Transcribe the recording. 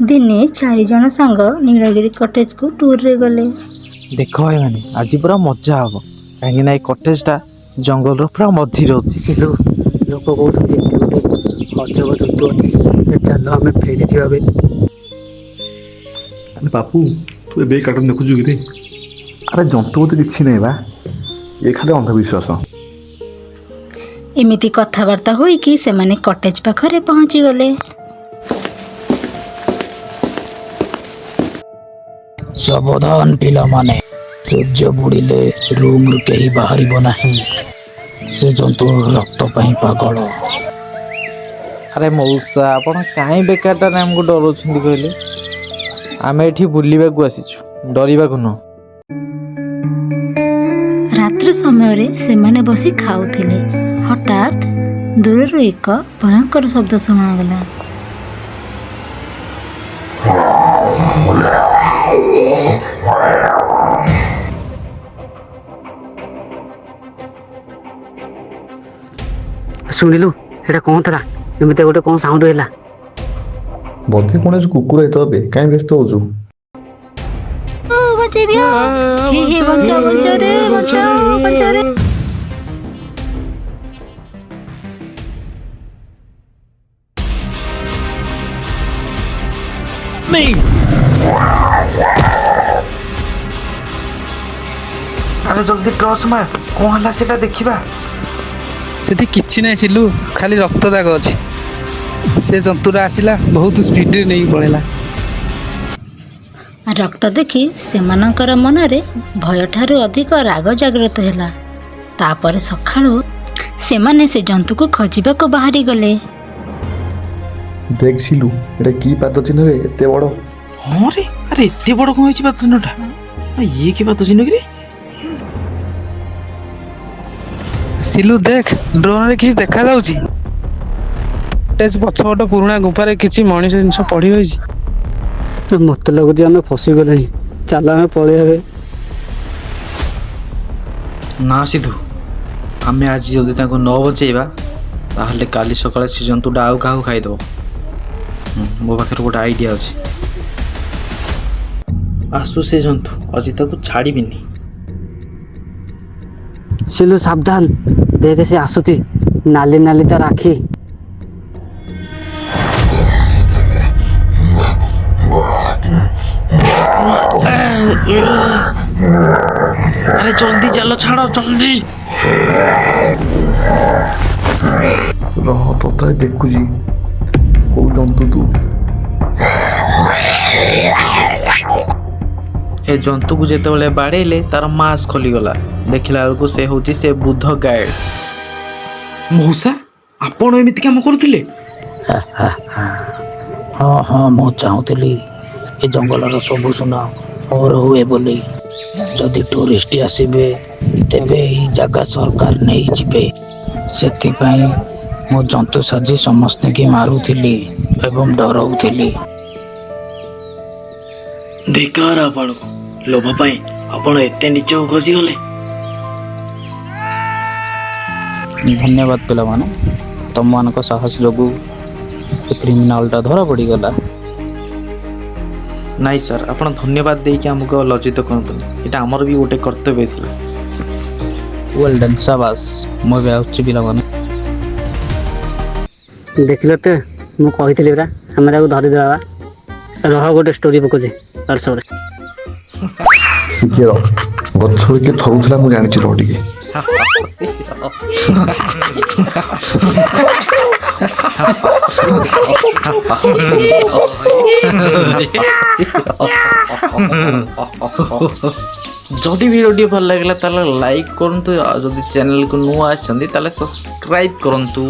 ଦିନେ ଚାରିଜଣ ସାଙ୍ଗ ନୀଳଗିରି କଟେଜକୁ ଟୁର୍ରେ ଗଲେ। ଦେଖ ଭାଇମାନେ, ଆଜି ପୁରା ମଜା ହବ, କାହିଁକି ନା ଏ କଟେଜଟା ଜଙ୍ଗଲର ପୁରା ମଝିରେ ଅଛି। ସିଲୁ, ଲୋକ କହୁଛନ୍ତି ଏଠି ଗୋଟେ ଅଜବ ଜନ୍ତୁ ଅଛି। ଏ ଚାଲ, ଆମେ ଫେରିଯିବା ବେ। ଆରେ ବାପୁ, ତୁ ଏବେ କାର୍ଟୁନ୍ ଦେଖୁଛୁ କିରେ? ଆରେ, ଜନ୍ତୁ ବୋଧେ କିଛି ନାହିଁ ବା, ଏ ଖାଲି ଅନ୍ଧବିଶ୍ୱାସ। ଏମିତି କଥାବାର୍ତ୍ତା ହୋଇକି ସେମାନେ କଟେଜ ପାଖରେ ପହଞ୍ଚିଗଲେ। ସାବଧାନ ପିଲାମାନେ, ସୂର୍ଯ୍ୟ ବୁଡ଼ିଲେ ରୁମ୍ରୁ କେହି ବାହାରିବ ନାହିଁ। ସେ ଜନ୍ତୁ ରକ୍ତ ପାଇଁ ପାଗଳ। ଆରେ ମଉସା, ଆପଣ କାହିଁ ବେକାରଟାରେ ଆମକୁ ଡରଉଛନ୍ତି କହିଲେ? ଆମେ ଏଠି ବୁଲିବାକୁ ଆସିଛୁ, ଡରିବାକୁ ନୁହଁ। ରାତ୍ରି ସମୟରେ ସେମାନେ ବସି ଖାଉଥିଲେ। ହଠାତ୍ ଦୂରରୁ ଏକ ଭୟଙ୍କର ଶବ୍ଦ ଶୁଣାଗଲା। ଶୁଣିଲୁ, ଏଇଟା କ'ଣ ଥିଲା? ଏମିତି ଗୋଟେ କ'ଣ ସାଉଣ୍ଡ ହେଲା। ବୋଧେ କୌଣସି କୁକୁର ହେଇଥିବ ବେ, କାହିଁ ବ୍ୟସ୍ତ ହଉଛୁ? ଓ, ବଞ୍ଚେଇ ଦିଅ! ହେ ହେ, ବଞ୍ଚାଅ, ବଞ୍ଚାଅ ରେ, ବଞ୍ଚାଅ, ବଞ୍ଚାଅ ରେ! ଆରେ ଜଲ୍ଦି ଟର୍ଚ ମାର, କ'ଣ ହେଲା ସେଟା ଦେଖିବା। ସେଠି କିଛି ନାହିଁ ସିଲୁ, ଖାଲି ରକ୍ତ ଦାଗ ଅଛି। ସେ ଜନ୍ତୁଟା ଆସିଲା, ବହୁତ ସ୍ପିଡ଼ରେ ନେଇକି ପଳେଇଲା। ରକ୍ତ ଦେଖି ସେମାନଙ୍କର ମନରେ ଭୟଠାରୁ ଅଧିକ ରାଗ ଜାଗ୍ରତ ହେଲା। ତାପରେ ସକାଳୁ ସେମାନେ ସେ ଜନ୍ତୁକୁ ଖୋଜିବାକୁ ବାହାରିଗଲେ। ଦେଖ ସିଲୁ, ଏଟା କି ପାଦ ଚିହ୍ନ ବେ, ଏତେ ବଡ଼? ହଁ ରେ, ଆରେ ଏତେ ବଡ଼ କ'ଣ ହେଇଛି ପାଦ ଚିହ୍ନଟା? ଇଏ କି ପାଦ ଚିହ୍ନ କିରେ? ସିଲୁ, ଦେଖ, ଡ୍ରୋନରେ କିଛି ଦେଖାଯାଉଛି। କଟେଜ ପଛପଟ ପୁରୁଣା ଗୁମ୍ଫାରେ କିଛି ମଣିଷ ଜିନିଷ ପଡ଼ି ରହିଛି। ମତେ ଲାଗୁଛି ଆମେ ଫସିଗଲେଣି। ଚାଲ, ଆମେ ପଳେଇବା ବେ। ନା ସିଧୁ, ଆମେ ଆଜି ଯଦି ତାଙ୍କୁ ନ ବଞ୍ଚେଇବା, ତାହେଲେ କାଲି ସକାଳେ ସେ ଜନ୍ତୁଟା ଆଉ କାହାକୁ ଖାଇଦେବ। ମୋ ପାଖରେ ଗୋଟେ ଆଇଡ଼ିଆ ଅଛି। ଆସୁ ସେ ଜନ୍ତୁ, ଆଜି ତାକୁ ଛାଡ଼ିବିନି। ସିଲୁ, ସାବଧାନ, ଦେଖ ସେ ଆସୁଛି। ନାଲି ନାଲି ତାର ଆଖି। ଆରେ ଜଲ୍ଦି ଚାଲ, ଛାଡ଼ ଜଲ୍ଦି। ରହ, ତଥାପି ଦେଖୁଛି କୋଉ ଜନ୍ତୁ ତୁ। ଏ ଜନ୍ତୁକୁ ଯେତେବେଳେ ବାଡ଼େଇଲେ, ତାର ମାସ୍କ ଖୋଲିଗଲା। ଦେଖିଲା ବେଳକୁ ସେ ହେଉଛି ସେ ବୁଦ୍ଧ ଗାଇଡ୍। ମଉସା, ଆପଣ ଏମିତି କାମ କରୁଥିଲେ? ହଁ, ମୁଁ ଚାହୁଁଥିଲି ଏ ଜଙ୍ଗଲର ସବୁ ସୁନା ମୋର ହୁଏ ବୋଲି। ଯଦି ଟୁରିଷ୍ଟ ଆସିବେ, ତେବେ ଏହି ଜାଗା ସରକାର ନେଇଯିବେ। ସେଥିପାଇଁ ମୁଁ ଜନ୍ତୁ ସାଜି ସମସ୍ତଙ୍କୁ ମାରୁଥିଲି ଏବଂ ଡରଉଥିଲି। ଧିକ୍କାର ଆପଣଙ୍କୁ, ଲୋଭ ପାଇଁ ଆପଣ ଏତେ ନିଚକୁ ଖସିଗଲେ। ଧନ୍ୟବାଦ ପିଲାମାନେ, ତମମାନଙ୍କ ସାହସ ଯୋଗୁଁ ଏ କ୍ରିମିନାଲଟା ଧରା ପଡ଼ିଗଲା। ନାଇଁ ସାର୍, ଆପଣ ଧନ୍ୟବାଦ ଦେଇକି ଆମକୁ ଆଉ ଲଜ୍ଜିତ କରନ୍ତୁନି। ଏଇଟା ଆମର ବି ଗୋଟେ କର୍ତ୍ତବ୍ୟ ଥିଲା। ୱେଲ୍ ଡନ୍, ସାବାସ। ମୁଁ ଏବେ ଆସୁଛି ପିଲାମାନେ। ଦେଖିଲ ତ, ମୁଁ କହିଥିଲି ପରା, ଆମେ ତାକୁ ଧରିଦେବା। ରହ, ଗୋଟେ ଷ୍ଟୋରି ପକଉଛି ହ୍ୱାଟ୍ସଆପରେ। ଟିକେ ରହ, ଗଛରେ କିଏ ଥରୁଥିଲା ମୁଁ ଜାଣିଛି, ରହ ଟିକେ। ଯଦି ଭିଡ଼ିଓଟି ଭଲ ଲାଗିଲା, ତାହେଲେ ଲାଇକ୍ କରନ୍ତୁ, ଆଉ ଯଦି ଚ୍ୟାନେଲକୁ ନୂଆ ଆସିଛନ୍ତି, ତାହେଲେ ସବସ୍କ୍ରାଇବ୍ କରନ୍ତୁ।